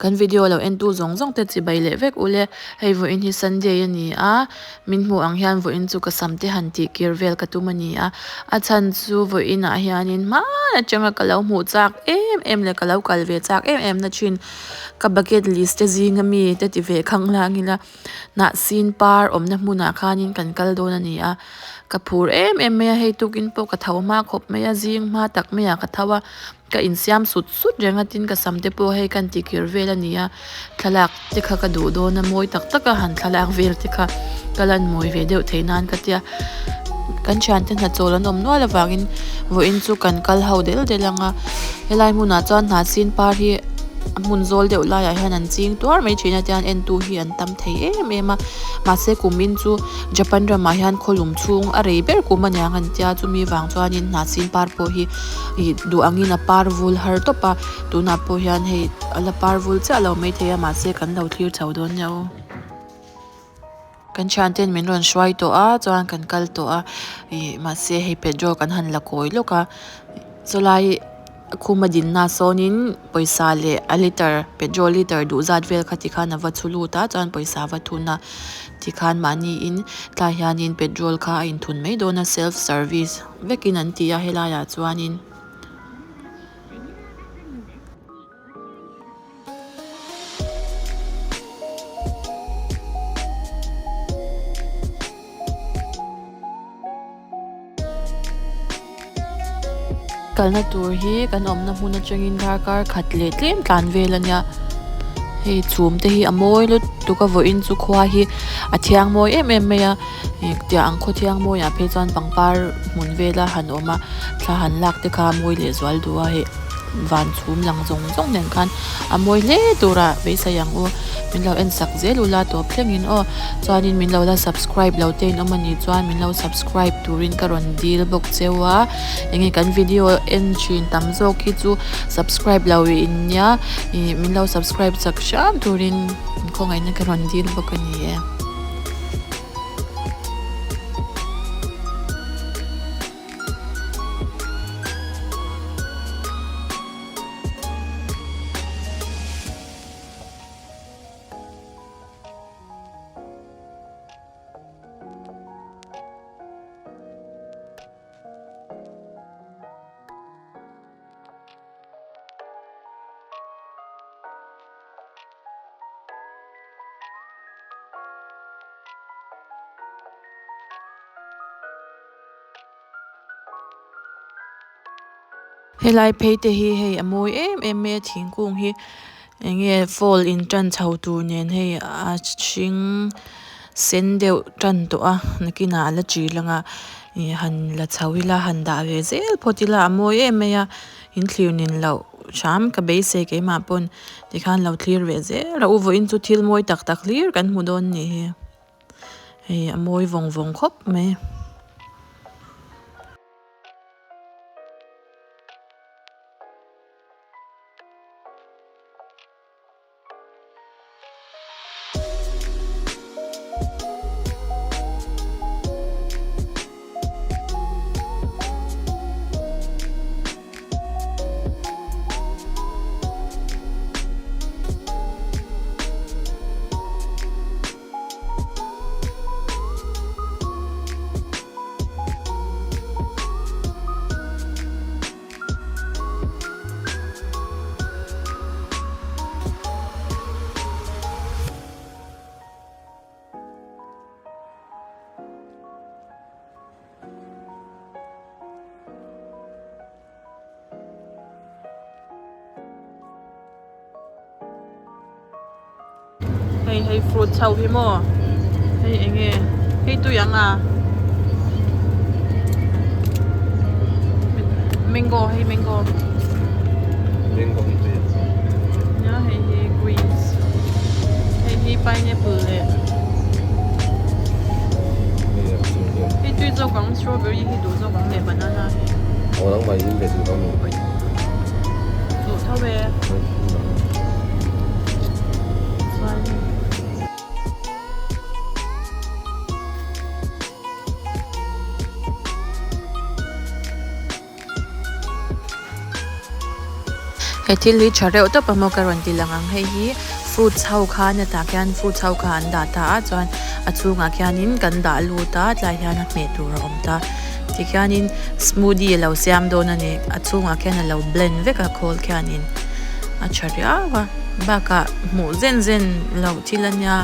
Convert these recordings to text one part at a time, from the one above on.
Kan video lo entu zawng zawng te chibai leh vek ule, hei vawiin hi Sunday a ni a, min hmuh ang hian vawiin chu ka sam te han tih kir vel ka tum a ni a, a chhan chu vawiin ah hianin hman atanga ka lo hmuh chak em em leh ka lo kal ve chak em em na thin ka bucket list te zinga mi te ti ve khang lang ila hnah sin par awmna hmunah khanin kan kal dawn a ni a, ka phur em em mai a, hei tukin pawh ka tho hma khawp mai a, zing hma tak maiah ka tho a. Ka insiam sut sut reng a tin ka sam te pawh hei ka inti kir vel a ni a thlalak te kha ka duh dawn a mawi tak tak a han thlalak vel te kha ka lan mawi ve deuh theih nan ka tia kan thiante hnachawl an awm nual avangin vawiin chu kan kal ho del del ang a helai hmunah chuan hnah sin par hi a hmun zawl deuh laiah hian an ching tuar mai thin a tian entu hi an tam thei em em a mahse kumin chu Japan ramah hian khawlum chhung a rei ber kum a niang an tia chumi vang chuanin hnah sin par pawh hi. Ih duh angin a par vul har tawp a tunah pawh hian hei a la par vul chiah lo maithei a mahse kan lo thlir chho dawn nia aw. Kan thian ten min rawn hruai tawh a chuan kan kal tawh a ih mahse hei petrol kan han la kawi lawk a chulai khuma dinna sawnin pawisa leh a liter petrol liter duh zat vel kha tikhan a va chhu lut a chuan pawisa a va thun a tikhan mahniin tlai hianin petrol kha a inthun mai dawn a self service. Vekin an ti a helaiah chuanin. Kalna tur hi kan awmna hmun atangin darkar khat leh tlem tlan vel a nia hei chhum te hi a mawi lutuk a vawiin chu khua hi a thiang mawi em em mai a. Tiang ang khaw thiang mawiah phei chuan pangpar hmun vela han awm a thla han lak te kha mawi leh zual duh a hei van chhum lang zawng zawng nen khan a mawi hle tura beisei ang u min lo en sak zel ula tawp thlengin aw chuanin min lo la subscribe lo te in awm a nih chuan min lo subscribe turin ka rawn dil bawk cheu a enge kan video en thin tam zawk hi chu subscribe lo in nia ih min lo subscribe chak hram turin khawngaihna ka rawn dil bawk a ni e. Helai phei te hi hei a mawi em em mai a thingkung hi eng nge fall in tan chho tur nen hei a hring sen deuh tan tawh a nakinah a la chil ang a ih han la chho ila han dah ve zel phawt ila a mawi em mai a in thlir nin loh hram ka beisei keimah pawn. Tikhan lo thlir ve zel a, u vawiin chu thil mawi tak tak hlir kan hmu dawn nih hi. Hei a mawi vawng vawng khawp mai. Hei hei fruit chho hi maw hei eng nge hei tui ang a mango hei mango mango hi tui nia hei hi grapes hei hi pineapple leh hei tui zawk ang strawberry hi duh zawk ang leh banana hi aw nangmah in ve duh lo ni duh tho e chuan He thil hi tha reuh tawp a maw ka rawn ti lang ang hei hi fruits ho kha a tah khian fruits ho kha an dah ta a chuan a chhungah khianin kan dah lut a tlai hian a hmeh tur a awm ta tikhianin smoothie a lo siam dawn a ni a chhungah khian a lo blend vek a khawl khianin a tha riau a bakah hmuh zen zen loh thil a nia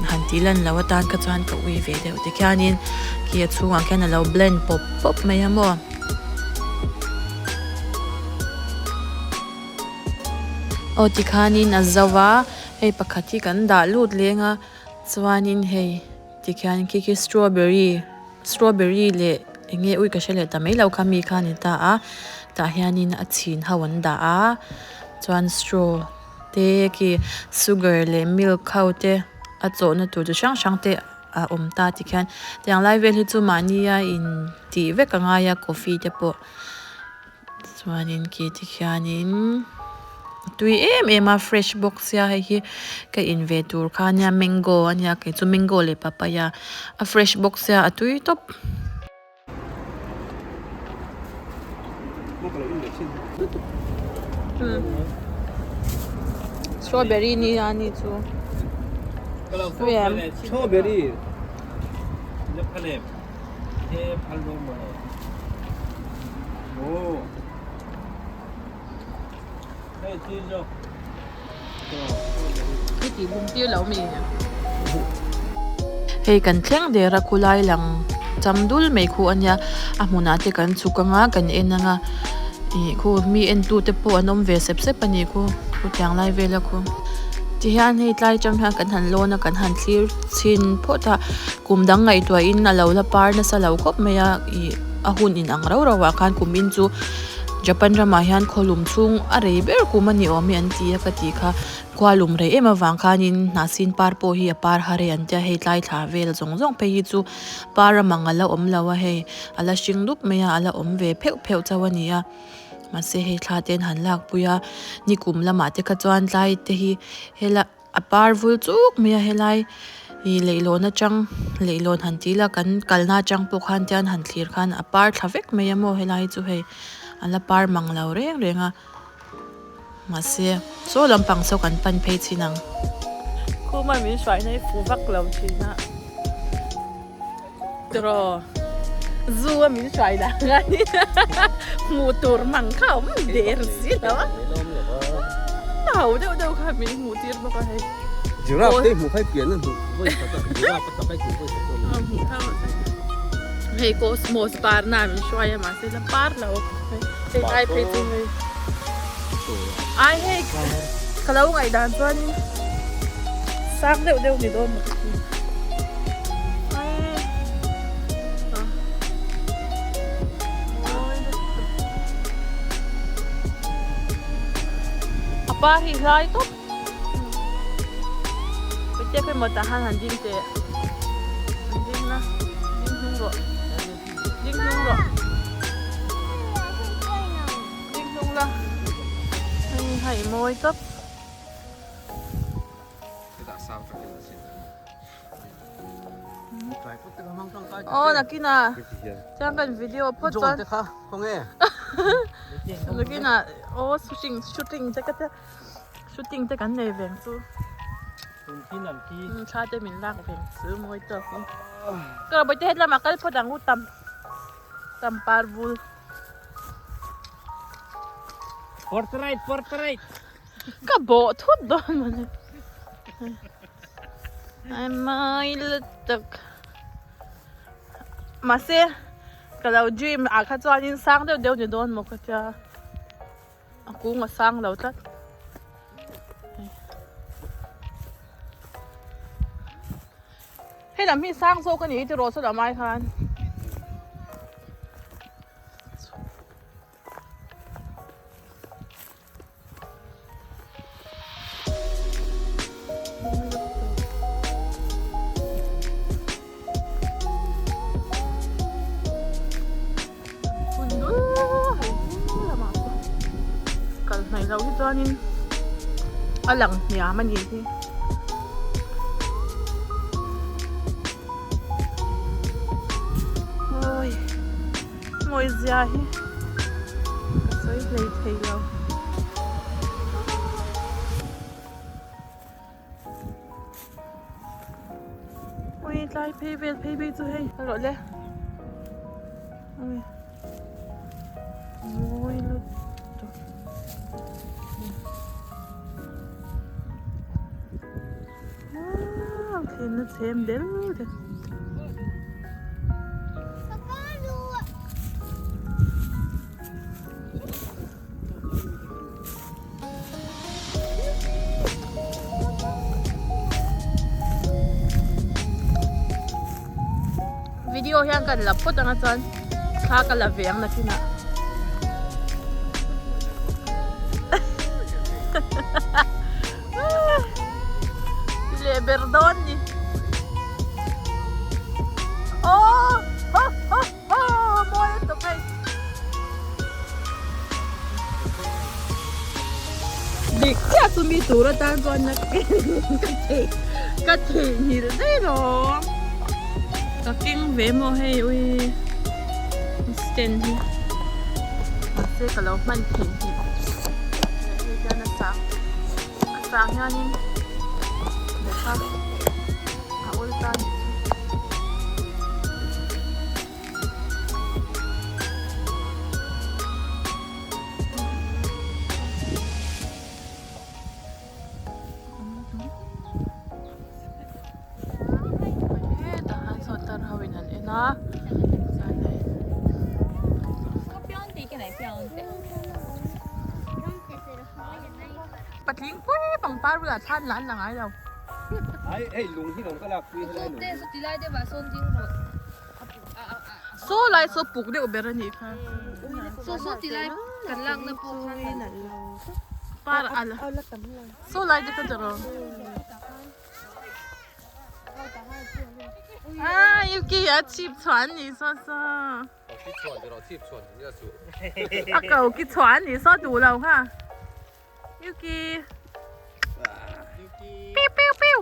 han tih lan loh atan kha chuan ka ui ve deuh tikhianin khi a chhungah khian a lo blend pawp pawp mai a maw. Aw tikhanin a zo va hei pakhat hi kan dah lut leng a chuanin hei tikhian khi khi strawberry strawberry leh eng nge ui ka hre leh ta mai lo kha mi kha a ni ta a tah hianin a chhin ho an dah a chuan straw te khi sugar leh milk ho te a chawhna tur chi hrang hrang te. a awm ta tikhian tiang lai vel hi chu mahnia in tih vek a ngai a coffee te pawh chuanin khi tikhianin a tui em em a fresh bawk sia hei hi ka in ve tur kha ania mango ania kei chu mango leh papaya a fresh bawk sia a tui tawp. Strawberry ni a ni chu Strawberry Hei kan thleng der a khulai lang cham dul mai khu a nia a hmunah te kan chhuk anga kan en anga ih khu mi en tu te pawh an awm ve sep sep a ni khu khutiang lai vel a khu tihian hei tlai atang hian kan han lawn a kan han thlir chhin phawt a kum dang ngaihtuah in a lo la par nasa lo khawp mai a ih a hun in ang rau rau ah khan kum in chu. Japan ramah hian khawlum chhung a rei ber kum a ni awm hi an ti a ka tih kha khualum rei em avang khanin hnahsin par pawh hi a par har e an tia hei tlai thla vel zawng zawng phei hi chu par a mang a la awm lo a hei a la hring dup mai a a la awm ve pheuh pheuh chauh a ni a mahse hei thla te an han lak pui a nikum lamah te kha chuan tlai te hi hela. A par vul chuk mai a helai ih leihlawn atang leihlawn han tih ila kan kalna atang pawh khan tian han thlir khan a par thla vek mai a maw helai chu hei a la par mang lo reng reng a mahse saw lampang saw kan pan phei chin ang. Khuma min hruaina hi fu vak lo thin a tiraw zu a min hruai dan khan hmuh tur mang kha a awm der si lo a a ho deuh deuh kha min hmuh tir bawk a hei Giraffe te hmuh kha i pian a hmuh vawi khat a giraffe a tak a i hmuh vawi khat a hmuh kha hei cosmos par na min hruai a mahse la par lo hei tlai phei chu hei ai hei ka lo ngaihdan chuanin sang deuh deuh ni dawn maw ka ti a par hi hlai tawp hetiang khi maw tah han han ding teh an ding na ding hnung rawh ding hnung rawh ding hnung la hei hei mawi tawp. Aw nakinah chuan kan video phawt chuan nakinah aw shooting shooting te ka tia shooting te kan nei veng chu thla te min lak veng chu mawi tawk in ka bawihte hetlama kal phawt ang u tam tam par bul. Portrait portrait. Ka bawh thut dawn mawni. Ai mai lutuk. Mahse ka lo dream ah kha chuanin sang deuh deuh ni dawn maw ka tia. A kung a sang lo tlat. Hei lam hi sang zawk a ni tiraw saw lam ai khan. Kal hnaih loh hi chuanin a lang hniam a nih hi. Mawi zia hi ka sawi hlei thei lo. tlai phei vel phei phei chu hei a rawh le mawi lutuk Wow, thlenna chhem del del. Video hian kan la phawt anga chuan thla ka la ve ang nakinah. Leh ber dawn ni. Oh! Ho ho ho! Mawi lutuk hei. Dik chiah chu mi tur atan chuan na ka thei ka theihnghilh daih lawm. Ka keng ve maw hei ui stand hi mahse ka lo hman theihnghilh hei hian a chang a chang hianin lehkha a awl ta a nih chu. Hetah khan sawn tar ho in an en a chuan hei patling pui pangpar bulah thlan lah an la ngai lo. Saw lai saw puk deuh ber a nih kha. Saw saw ti lai kan lakna pawh khan par a la saw lai te kha ta rawh. Ah Yuki a chhip chhuah an nih saw saw. A ko ki chhuah an nih saw duh lo kha. Yuki. Piu piu piu.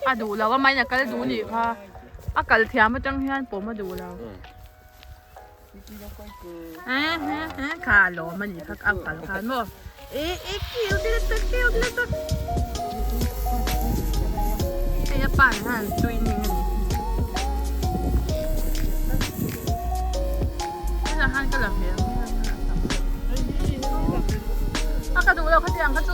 A duh lo a main a kal duh nih kha a kal thiam atang hian pawm a duh lo kha a lawm a nih kha a kal khan maw e e kiu te tak kiu te tak hei a pa nen hian an training a ni hetah khan ka la ve ang a ka duh lo khatiang kha chu.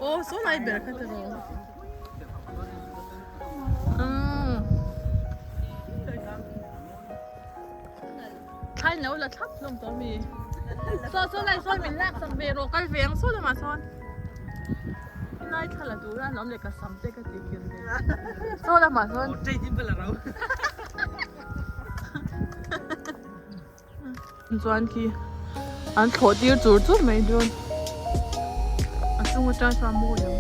Aw saw lai ber kha ta rawh. Thlai lo la thlap hlawm tawh mi. Saw saw lai sawn min lak sak ve rawh kal ve ang saw lamah sawn. Helai thla la tur a an awm leh ka sam te ka ti kir ve. Saw lamah sawn. Chuan khi an thlawh tir chur chur mai dawn. A chung atang chuan mawi ang.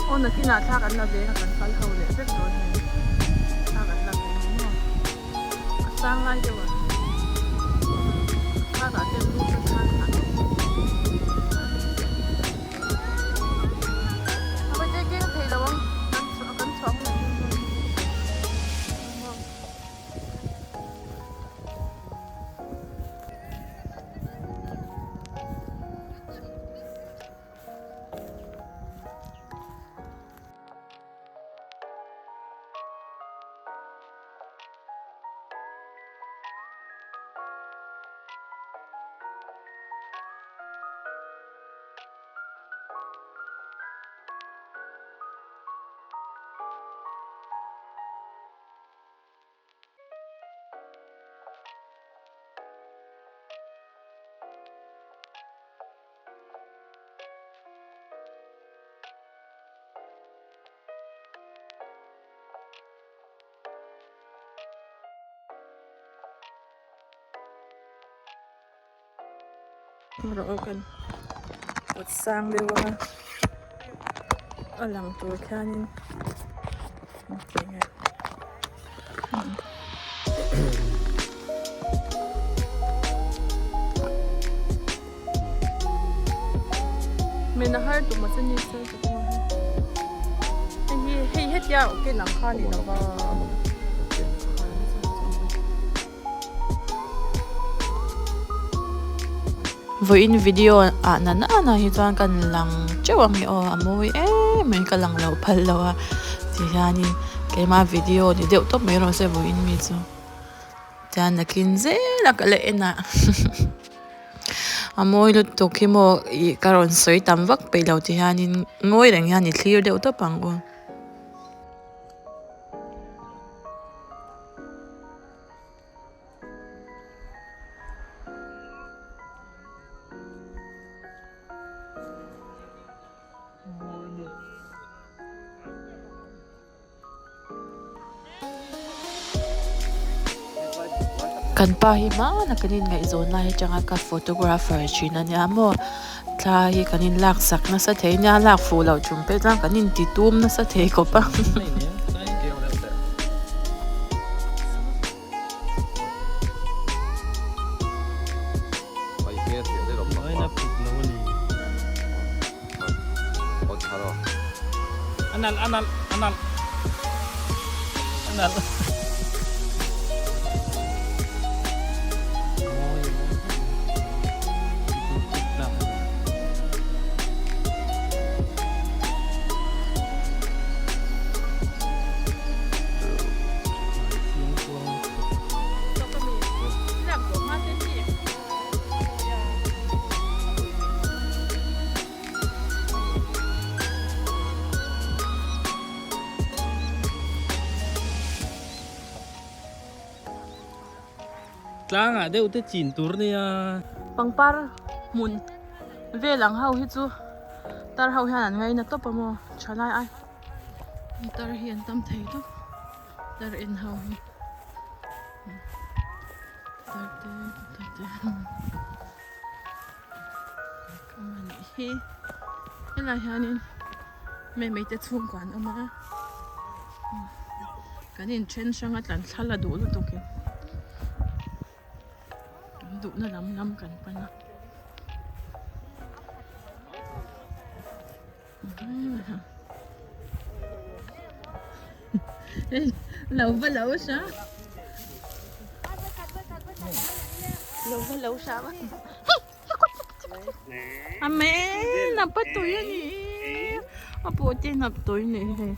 Aw nakinah thla kan la ve a kan kal ho leh vek dawn hei thla kan la ve ang maw a sang lai deuh a thla ah te lut a thla kan la keng thei lo ang kan chhuah hunah hian. Rawh aw kan kawt sang deuh a a lang tur khianin Men a har tum a chu ni se ka tum a hei hi hei hetia ken ang kha a ni lo va. Vawiin video ah na nana hi chuan kan lang teuh ang hi aw a mawi em mai ka lang lo phal lo a ti hianin keimah video ni deuh tawp mai rawh se vawiin mi chu tian nakin zel a ka la en a a mawi lutuk hi maw ih ka rawn sawi tam vak peih lo ti hianin ngawi reng hian i thlir deuh tawp ang u. Kan pa hi hmana kan inngaihzawn lai atanga ka photographer thin a nia maw thla hi kan inlak sak nasa thei nia lak fuh loh chung pek chuan kan inti tum nasa thei khawp a. Tlangah deuh te chin tur nia. Pangpar hmun vel ang ho hi chu tar ho hian an ngaina tawp a maw thalai ai tar hi an tam thei tawp tar en ho hi tar te tar te hi helai hianin mei mei te chhungkua an awm a kan inthen hrang a tlan thla la duh lutuk in. Duhna lam lam kan pan a. Lo va lo sa. Lo va lo sa va. Amen a patui a ni. A pawh te hnap tui ni hei.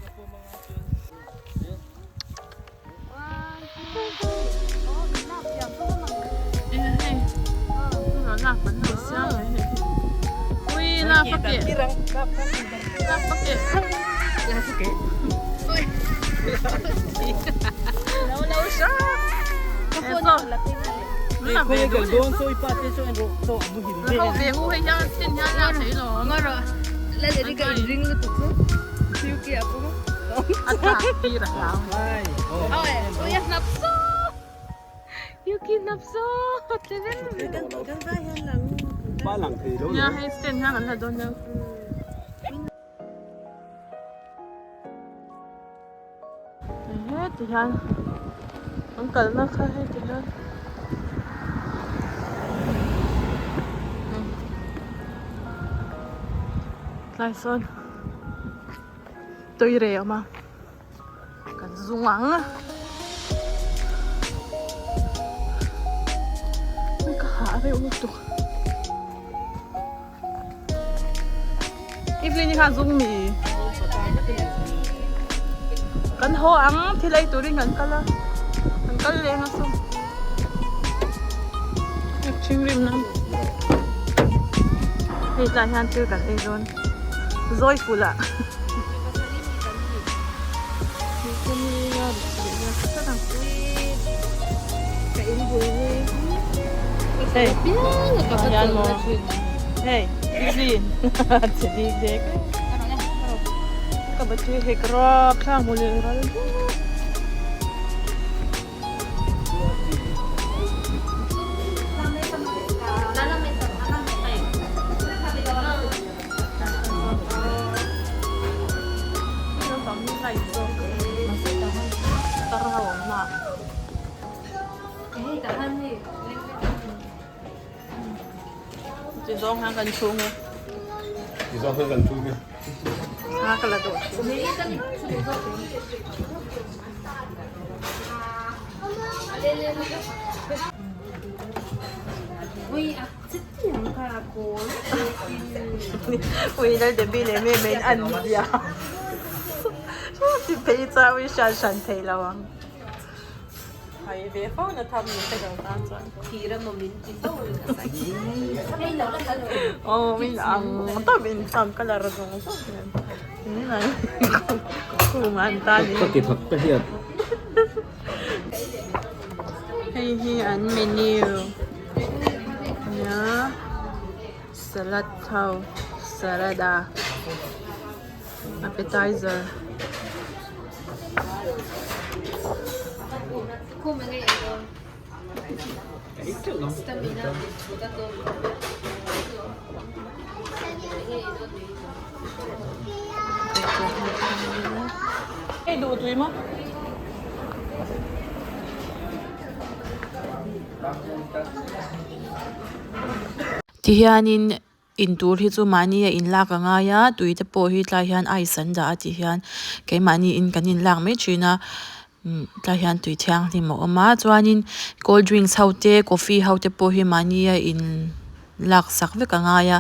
Heti hian an kalna kha heti hian tlai sawn tui reh a awm a kan zung ang ka hah reuh lutuk. Evelyn hi khan zung mi kan haw ang thil ei turin kan kal a kan kal leng a saw ṭhing rim nan hei tlai hian thil kan ei dawn zawi ful ah Hey, hey, Evelyn, che dik dek. Ka battery hek rap thlang mu le ral. Ti zawng hian kan chhung e. Ti zawng hian kan chhung e. A ka la dawh thin. Ui lal Debbie leh me me in an zia. Ti phei chuan ui hran hran thei lo ang. Hai ve fo na tham ni hre lo tan chuan. Aw min ang tawp in sam colour zawng zawng hian min ang khum an tan in. Ka ti thak ta hian. Hei hi an menu nia salad ho salad a appetizer. Hei duh tui maw? Tihianin In tur hi chu mahni a in lak a ngai a tui te pawh hi tlai hian ice an dah a tih hian keimahni in kan in lak mai thin a tlai hian tui thianghlim a awm a chuanin cold drinks ho te coffee ho te pawh hi mahni a in lak sak vek a ngai a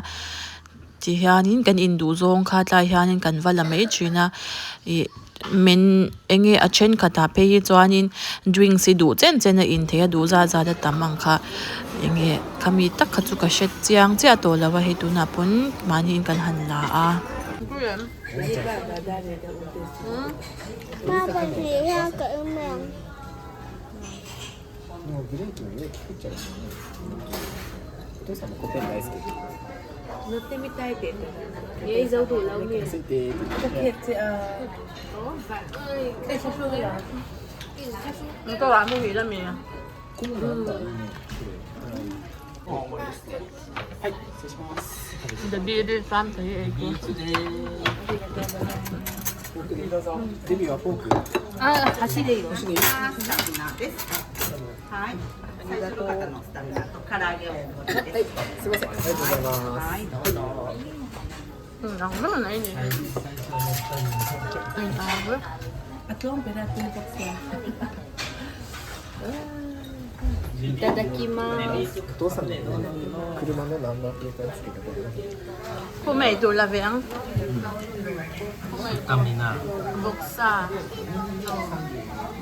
ti hianin kan in duh zawng kha tlai hianin kan va la mai thin a ih men eng nge a thenkhatah phei hi chuanin drinks hi duh chen chen a in theih a duh zat zat a tam ang kha eng nge khami tak kha chu ka hre chiang chiah tawh lo a hei tunah pawn mahniin kan han la a.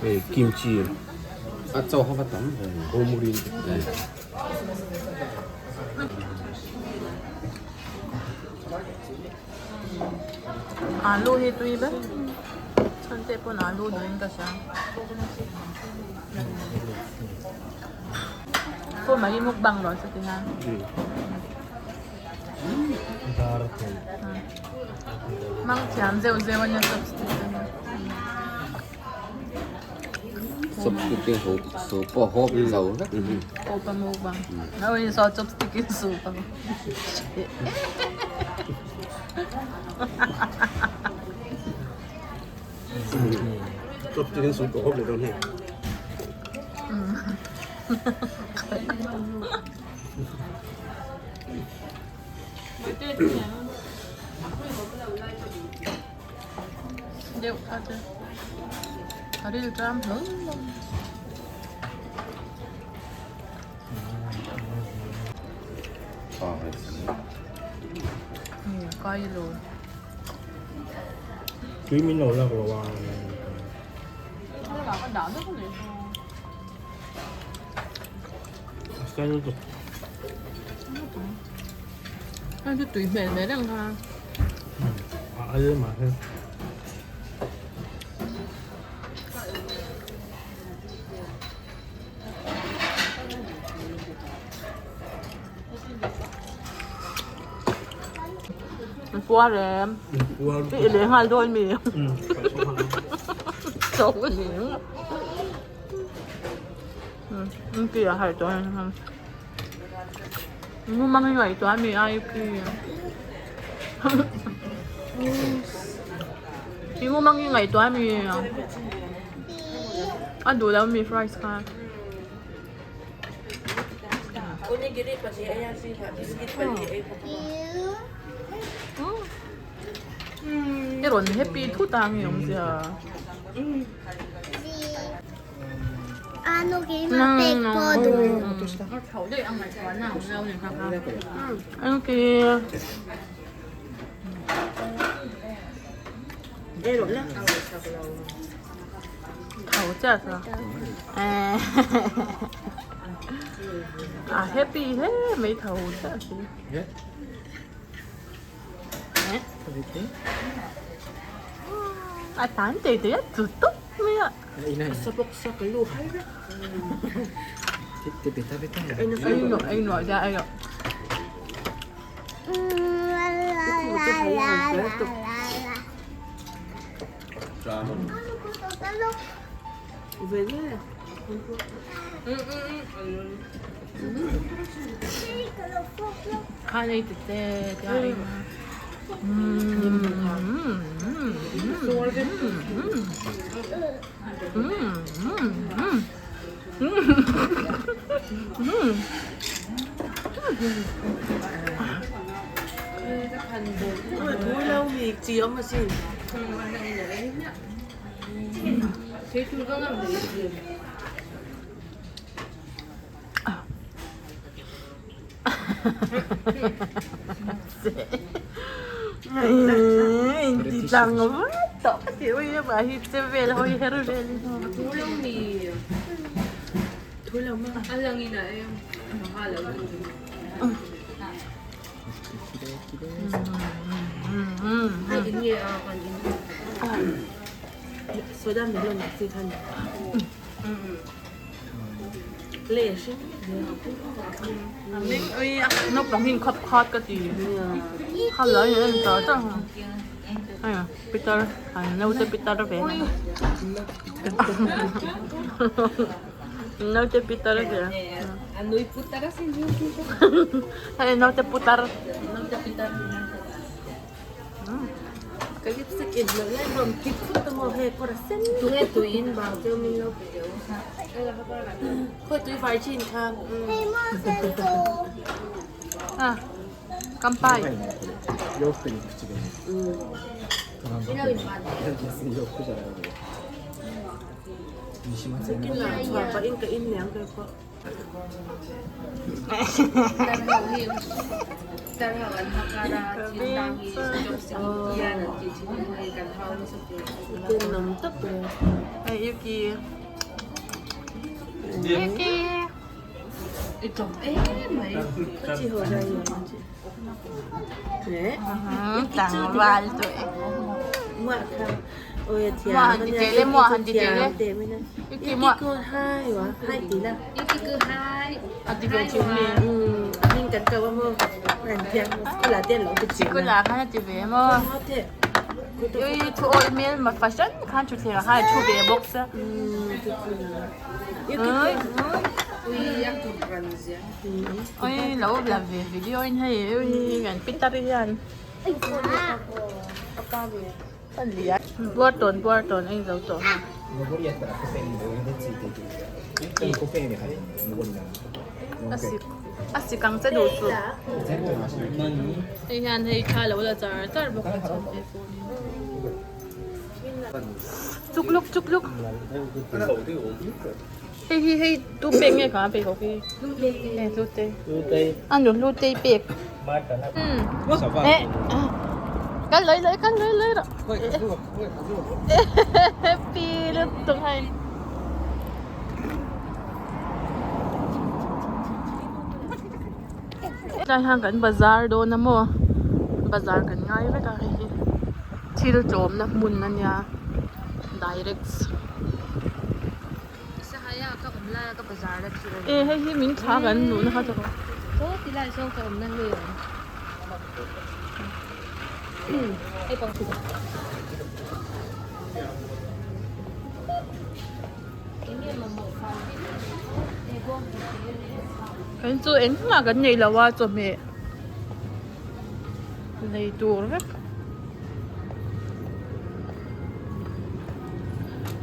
Hei kimchi a chaw kha va tam ve awmrin Alu hi tui ber chhan te pawn alu duhin ka hria pawh mai mukbang rawh se tina mang thiam zeuh zeuh ania chopstick te hi. Chopstick te ho su pawh hawp zo vek. Opa mukbang. Awii saw chopstick in su pa. Chopstick in su pawh hawp leh dawn hei. Deuh kha chu a ril ṭam hlawm hlawm. Tui min lo lak lo a. Tui hmel ve reng kha. A al mahse. Puar em? I leh nghal dawn mi? Chawk a ni. Ki a harh tawh a. Mumang hi ngaihtuah a mi ai ki. I mumang hi ngaihtuah a mi? A duh lo mi fries kha. I rawn happy thut a nge awm zia. Okay. Thau chiah sa. A happy hle mai thau chiah si. A tan tei tei a chu tawp mai a. Ei nuah ei nuah zia ei rawh. Khan ei ti te te a ei ma. Inti tlang vat tawh ka ti ui a hi che vel hawi her vel in Naupang hi inkhawp khat ka ti kha lai a en char char a hei pitar an naute pitar ve naute pitar ve hei naute putar. Ka lipstick in loh lai rawn kip thut a maw hei kawr a sen tunge tui in bang cheu min lo pe deuh khawi tui fai chin kha a kampai chhuah pah in ka in liam ve pawh. Hei Yuki Yuki Tlangval tawh e. Mua han ti teh le mua han ti teh le. Yuki mua. A ti ve thin mi. Sikul ah khan a ti ve maw. Ui thu awih hmel ma fahran khan thutthleng ah khan a thu ve bawk sia. Ui ui lo la ve video in hei ui kan pitar hian buar tawn buar tawn a inzo tawh ha. A sik ang che duh suh hei hian hei thla lo la char char bawk a chhan te pawh hi. Chuk luk chuk luk. Hei hi hei tu pek nge kha pek ho khi hei hlu te a nu hlu te pek eh kan lấy lấy kan lấy lấy rồi happy lutuk hei Tlai hian kan bazar dawn a maw bazar kan ngai vek a hei hi thil tlawmna hmun a nia direct e hei hi min thla kan luh na kha chu Kan chu engmah kan nei lo a chawhmeh lei tur vek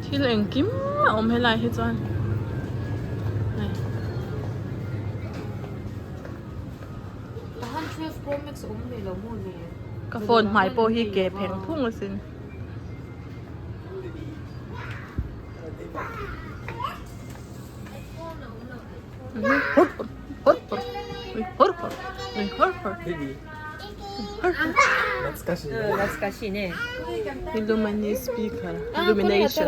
thil engkim a awm helai hi chuan hei. 12 Pro Max awm ve lo maw le? Ka phone hmai pawh hi ke pheng phung asin. Illuminate speaker illumination.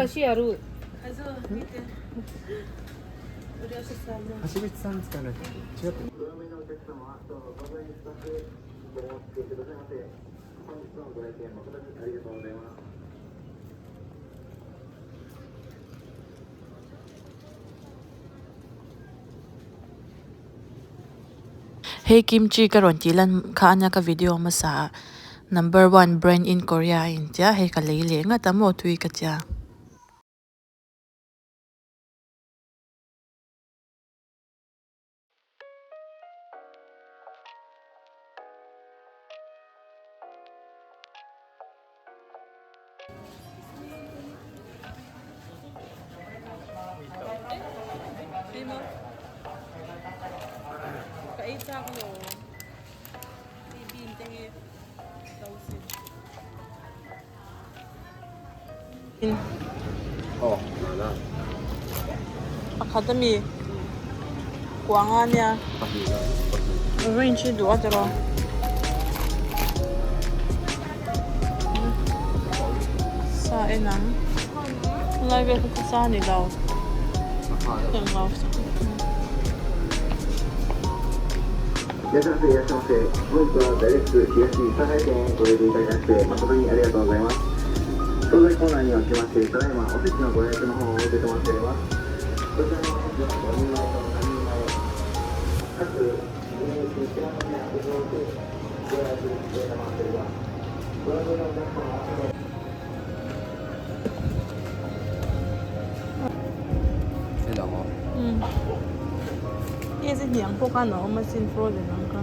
Hei kimchi ka rawn tih lan kha ania ka video hmasa ah number one brand in Korea a intia hei ka lei leh ngat a maw tui ka tia. Ka ei chak lo. Hei bean te hi lo sin. Oh, na. Pakhat ami kuanga ania. Orange hi duh a tiraw. Sa en ang. Helai vel kha chu sa a ni lo. Englo. Hei chu hniang pawh khan a awm asin frozen ang kha.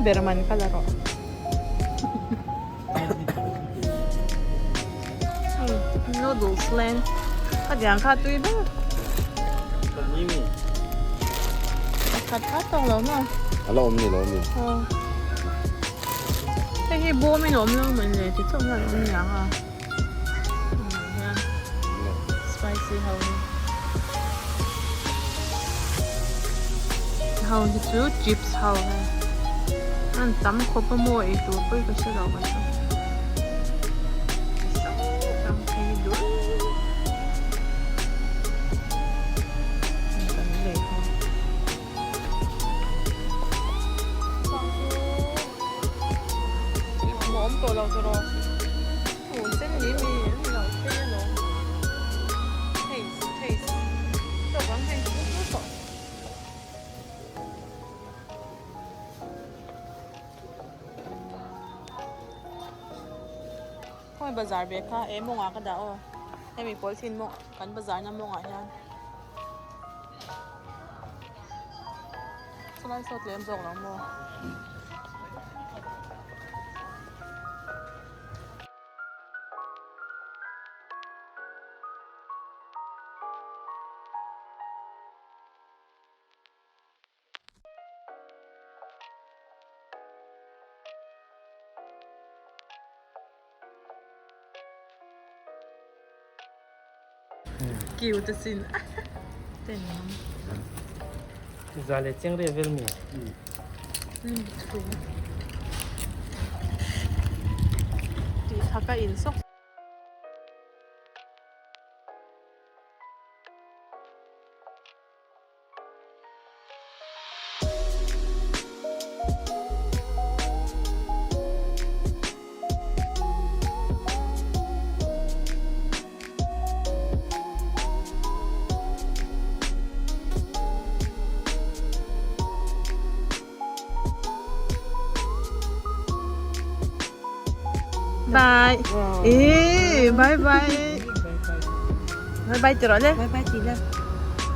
Ber man kha la rawh. Noodles len a diang kha tui ber. A khat khat tawk lo maw? A la awm ni lo mi. Hei hi bawm in a awm lo mai le ti chauh hian a awm niang a. Spicy ho hi. Ho hi chu chips ho hei. An tam khawp a maw ei tur pawh hi ka hre lo ka chu. Hrang hrang phei hi dul. Kan lei ho. Hmuh awm tawh lo tawh rawh sen ni mi an lo phei alawm taste taste tawk ang hei chu chu tawh khawi bazar ve kha e mawngah ka dah aw hemi polythene mawng kan bazar na mawngah hian. Chulai saw tlem zawk lo maw? Cute asin. Za le cheng re vel mi. Tih thak a in sawk. Bye. Ê, bye bye. Bye bye ti rawh le. Bye bye ti la.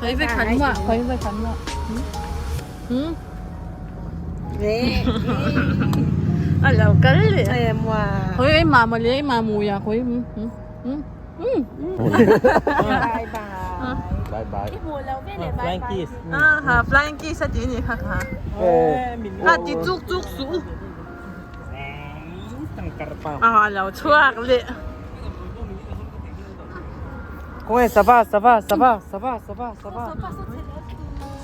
Khoi ve khan mua, khoi ve khan mua. Hmm. A lo kal leh khawi ei mah mawle ei mah mui ah khawi Bye bye. Flying kiss. Ha flying kiss a tih a nih kha kha. Kha ti chuk chuk suh u. A lo chhuak leh. Khawnge sava sava sava sava sava sava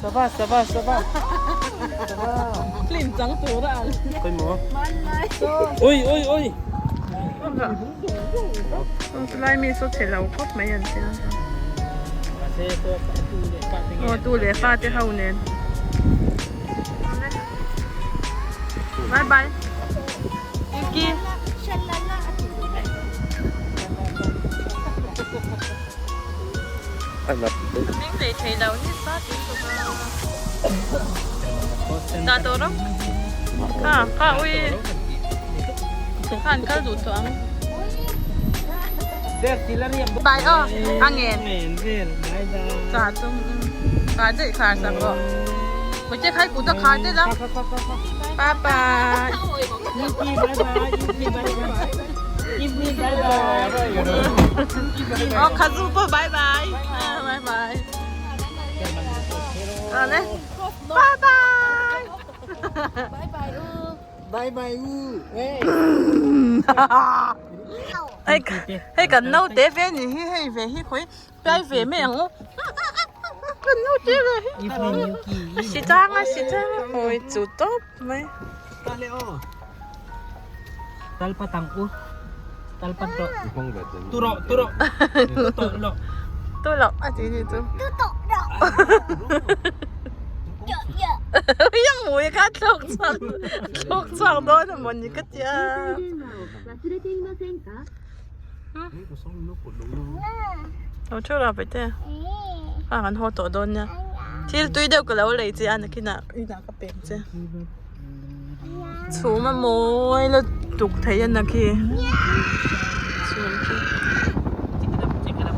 sava sava sava sava. Film chang tur a ang. Khawi maw? Ui ui ui. Chulai mi saw chhe lo khawp mai an tia. Aw tu leh fa te ho nen. Bye bye. Yuki. Ming lei thei lo ni sa tui bawk a. Dah tawh rawh. Kha kha ui. Kha an kal duh tawh ang. Bai aw a ngen. Cha chung khar daih khar sak rawh. Hmeichhe khai kut a khar daih la. Bye bye. Aw khazu pawh bye bye. Bye bye. Awle. Bye bye. Bye bye u. Bye bye u. Hei hei kan naute ve ni hi hei ve hi khawi pai ve mai ang u kan naute ve hi a si chang a si chang a khawi chu tawp mai. Tu loh a ti ni chu. Yang mui kha thlawk chhuak thlawk chhuak dawn a mawni ka tia. Lo thu lo pete a kan haw tawh dawn nia thil tui deuh ka lo lei che a nakinah inah ka pek che chhum a mawi lutuk thei a na khi chhum khi.